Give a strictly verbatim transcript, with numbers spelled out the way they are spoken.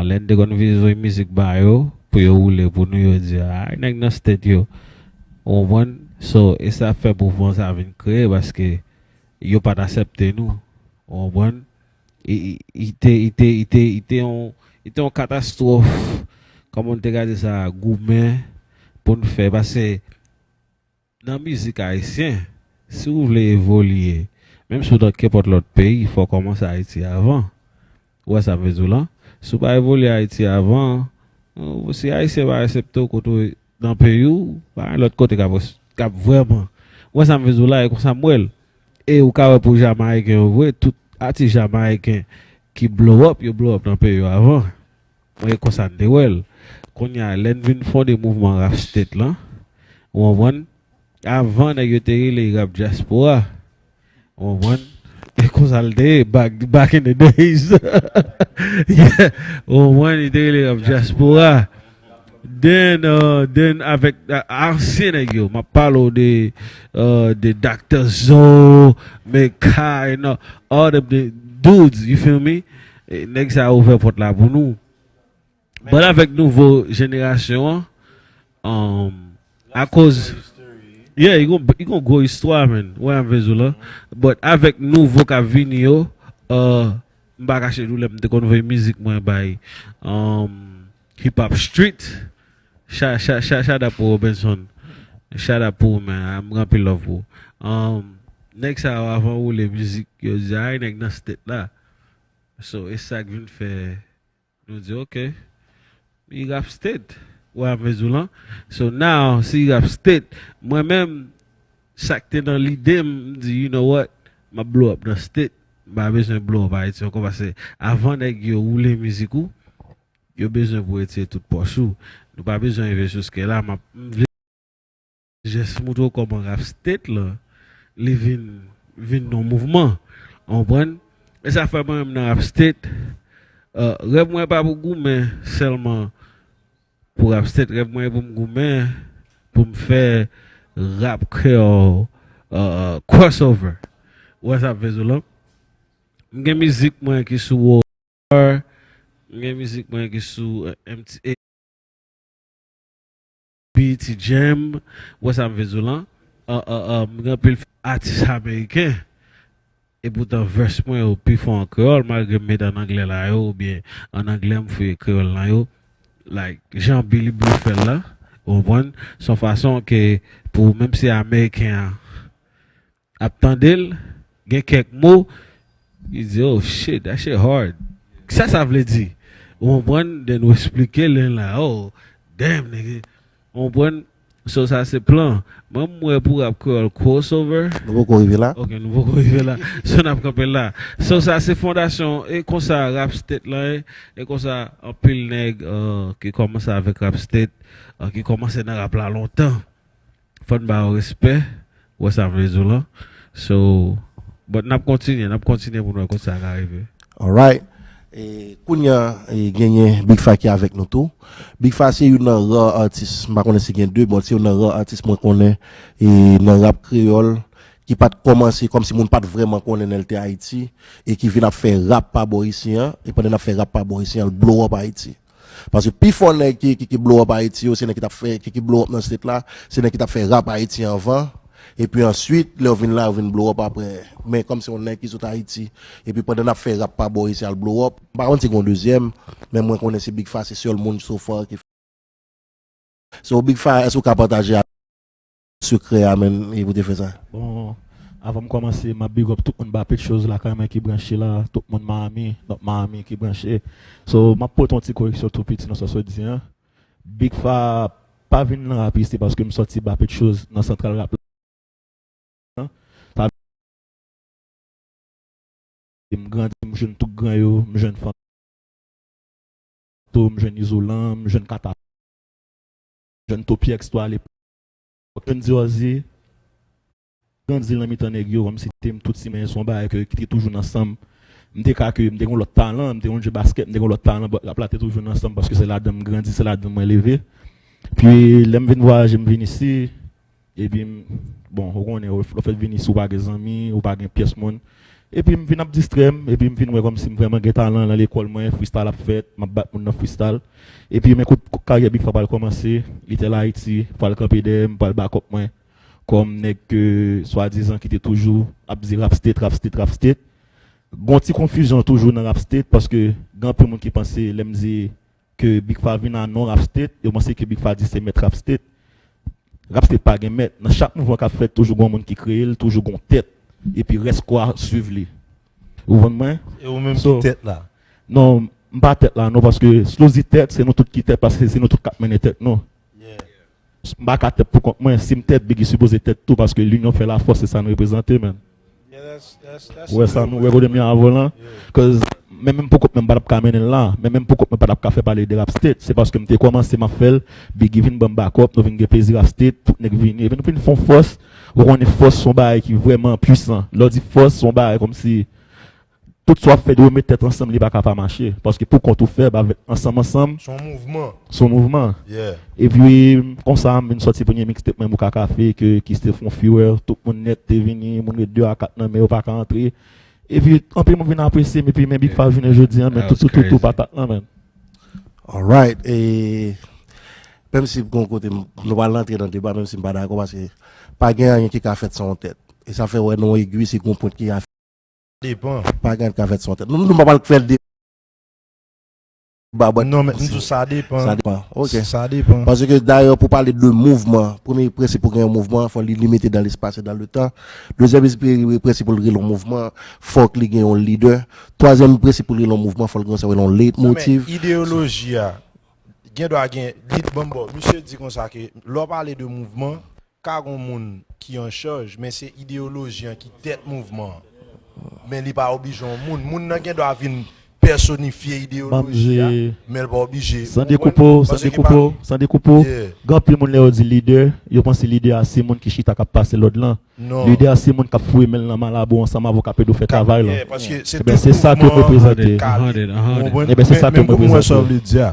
Lè n te konn vin voye mizik ba yo, pou yo woule pou nou, yo di, "Ay, nèg nan state yo." Ou konprann? So, e sa fè mouvman sa vin kreye, paske yo pa t aksepte nou. Ou konprann? I, i, i te, i te, i te, i te yon, i te yon katastwòf, kòman n te ka di sa, goumen pou n fè, paske nan mizik ayisyen, si w vle evolye, menm si w nan kenpòt lòt peyi, fò w kòmanse Ayiti avan. Ou wè sa m vle di w lan? Si w pa evolye Ayiti avan, ou, si Ayisyen pa aksepte w kote w nan peyi w, pa gen lòt kote k ap, k ap vrèman. Ou wè sa m vle di w la, e konsa m wè l. E ou ka wè pou Jamayiken yo vre, tout atis Jamayiken ki blow up, yo blow up nan peyi yo avan. Mwen, e konsa n te wè l. Kounye a, lè n vin fonde mouvman Rap State lan, ou konprann? Avan, nèg yo te rele Rap Diaspora. Ou konprann? E konsa l te ye, back, back in the days. Yeah. Ou konprann? Yo te rele Rap Diaspora. Then, uh, then avèk, uh, ansyen nèg yo, m ap pale w de, uh, de Doctor Zo, Meka, you know, all the, the dudes, you feel me? E nèg sa yo ouvè pòt la pou nou. But avèk nouvo jenerasyon an, um, akoz, yeah, li gon, li gon gwo istwa, man. Wè, m vle di w la. But avèk nouvo k ap vini yo, uh, m pa kache di w, lè m te konn voye mizik mwen bay, um, Hip Hop Street. Cha-, cha-, cha-, shout out pou Robinson. Shout out pou ou, man. M gen anpil love pou ou. Um, nèg sa yo, avan woule mizik, yo di, "Ay, nèg nan state la." So, e sa k vin fè nou di, "Ok, li Rap State." Ou wè, m vle di w lan. So, now, si li Rap State, mwen menm, sa k te nan lide m, m di, "You know what? M ap blow up nan state." M pa bezwen blow up Ayiti ankò, paske avan nèg yo woule mizik ou, yo bezwen pou retire tout pòch ou. Nou pa bezwen rive jiske la. M ap, m vle jis moutre w kòman Rap State lan, li vin, vin yon mouvman. Ou konprann? E sa fè mwen menm nan Rap State, uh, rèv mwen pa pou goumen sèlman pou Rap State. Rèv mwen pou m goumen, pou m fè rap kreyòl, uh, crossover. Ou wè sa m vle di w lan? M gen mizik mwen ki sou War, m gen mizik mwen ki sou, uh, M T A, B E T Jam, ou wè sa m vle di w lan? Uh, uh, uh, m gen anpil atis ameriken. Epoutan, vès mwen yo pi fò an kreyòl, malgre m met an anglè la yo, oubyen an anglè m fouye kreyòl nan yo. Like, jan Billy Blue fè l la, ou konprann? Se yon fason ke pou, menm si ameriken an ap tande l, gen kèk mo, li di, "Oh shit, that shit hard." Sa sa vle di? Ou konprann? Then ou eksplike l la, "Oh, damn, nigga." Ou konprann? So, sa se plan. Mwen, m wè pou rap kreyòl crossover. Nou poko rive la. Ok, nou poko rive la. So, n ap kanpe la. So, sa se fondasyon. E konsa Rap State lan ye. E konsa anpil nèg, uh, ki kòmanse avèk Rap State, uh, ki kòmanse nan rap la lontan. Fò n ba yo respè. Ou wè sa m vle di w lan? So, but n ap kontinye, n ap kontinye pou n wè kote sa ka rive. Alright. E, kounye a, e, genyen Big Fa ki avèk nou tou. Big Fa se youn nan ra atis, m pa konnen si gen de, bon, se youn nan ra atis mwen konnen, e, nan rap kreyòl, ki pa t kòmanse, kòmsi moun pa t vrèman konnen lè l te Ayiti, e ki vin ap fè rap pa bò isi an, e pandan l ap fè rap pa bò isi an, l blow up Ayiti. Paske pi fò nèg ki, ki, ki blow up Ayiti yo, se nèg ki t ap fè, ki, ki blow up nan state la, se nèg ki t ap fè rap Ayiti anvan. Epi answit, lè yo vin la, yo vin blow up apre. Men kòm se yon nèg ki sot Ayiti, epi pandan n ap fè rap pa bò isi al blow up, m pa konn si gen yon dezyèm, men mwen konnen se Big Fa, se sèl moun so far ki. So, Big Fa, èske w ka pataje ak sekrè a, menn, e pou te fè sa? Bon, avan m kòmanse, m ap big up tout moun Bapetchouz lakay mwen ki branche la, tout moun Miami, North Miami ki branche. So, m ap pote yon ti koreksyon tou piti nan sa w sot di an. Big Fa pa vin nan rap isi paske m sòti Bapetchouz nan santral rap la. Sa vle di m grandi, m jwenn tout gran yo, m jwenn Fantom, m jwenn Izolan, m jwenn Kata, m jwenn Topi X tou alepòk, m jwenn Diorzi. Grandi nan mitan nèg yo, kòmsi te m tout simen, se yon bagay ke, ki te toujou nan san m. M te ka ke, m te gen lòt talan, m te konn jwe baskèt, m te gen lòt talan, but rap la te toujou nan san m paske se ladan m grandi, se ladan mwen leve. Pi lè m vin vwayaje, m vin isi, epi m, bon, ou konnen, ou, lè w fèk vin isi, ou pa gen zanmi, ou pa gen pyès moun. Epi m vin ap distrè m, epi m vin wè kòmsi m vrèman gen talan nan lekòl mwen, freestyle ap fèt, m ap bat moun nan freestyle. Epi men kout karyè Big Fa pral kòmanse, Little Haiti pral kanpe dèyè m, pral back up mwen. Kòm nèg ke swadizan ki te toujou ap di rap state, rap state, rap state. Gon ti konfizyon toujou nan rap state, paske gen anpil moun ki panse lè m di ke Big Fa vin a non rap state, yo panse ke Big Fa di se mèt rap state. Rap state pa gen mèt. Nan chak mouvman k ap fèt, toujou gon moun ki kreye l, toujou gon tèt. Epi rès kò a swiv li. Ou konprann mwen? E ou menm ki tèt la? Non, m pa tèt la non, paske slozi tèt, se nou tout ki tèt, paske se nou tout k ap mennen tèt nou. M pa ka tèt pou kont mwen, si m tèt, Biggie sipoze tèt tou, paske linyon fè lafòs, se sa n reprezante, man. Ou wè sa nou wè kote m ye avan lan? Cause men menm pou kont mwen m pa t ap ka mennen l la, men menm pou kont mwen pa t ap ka fè pale de rap state, se paske m te kòmanse m ap fè l, Biggie vin ban m back up, nou vin gen plezi rap state, tout nèg vini, epi nou vin fè yon fòs, ou konnen fòs se yon bagay ki vrèman pwisan, lè w di fòs se yon bagay kòmsi tout sa w ap fè dwe met tèt ansanm, li pa ka pa mache. Paske pou kont ou fèb avèk ansanm ansanm. Se yon mouvman. Se yon mouvman. Epi konsa m vin sòti premye mixtape mwen Mouka Kafe ke ki se te fè yon furè, tout moun nèt te vini, moun ret de a kat nan men yo pa ka antre. Epi anpil moun vin apresye m epi men Big Fa jounen jodi a men tout tout tout tout patat lan men. Alright. E menm si gon kote nou pral rantre nan deba menm si m pa dakò paske pa gen anyen ki ka fèt san yon tèt. E sa fè wè nan yon egwi si gon pwent ki depan. Pa gen ka fèt sou tèt. Nou nou pa pral fè de ba bwèt. Non men m di sa depan. Sa depan. OK. Sa depan. Paske dayè pou pale de mouvman, premye prensip pou gen yon mouvman, fò li limite dan lespas e dan letan. Dezyèm prensip pou l rele yon mouvman, fòk li gen yon lidè. Twazyèm prensip pou l rele yon mouvman, fò l gen sa rele yon leitmotiv. Ideoloji a gen dwa gen lit banm bò. Misye di konsa ke lè w pale de mouvman, ka gon moun ki an chaj, men se ideyoloji an ki tèt mouvman an. Men li pa oblije yon moun. Moun nan gen dwa vin pèsonifye ideyoloji a, men l pa oblije. San dekoupe w, san dekoupe w, san dekoupe w. Gen anpil moun lè yo di lidè, yo panse lidè a se moun ki chita k ap pase lòd lan. Lidè a se moun k ap foure men l nan malabo ansanm avè w k ap ede w fè travay lan. Ebyen se sa ke m reprezante. Ebyen se sa ke m reprezante.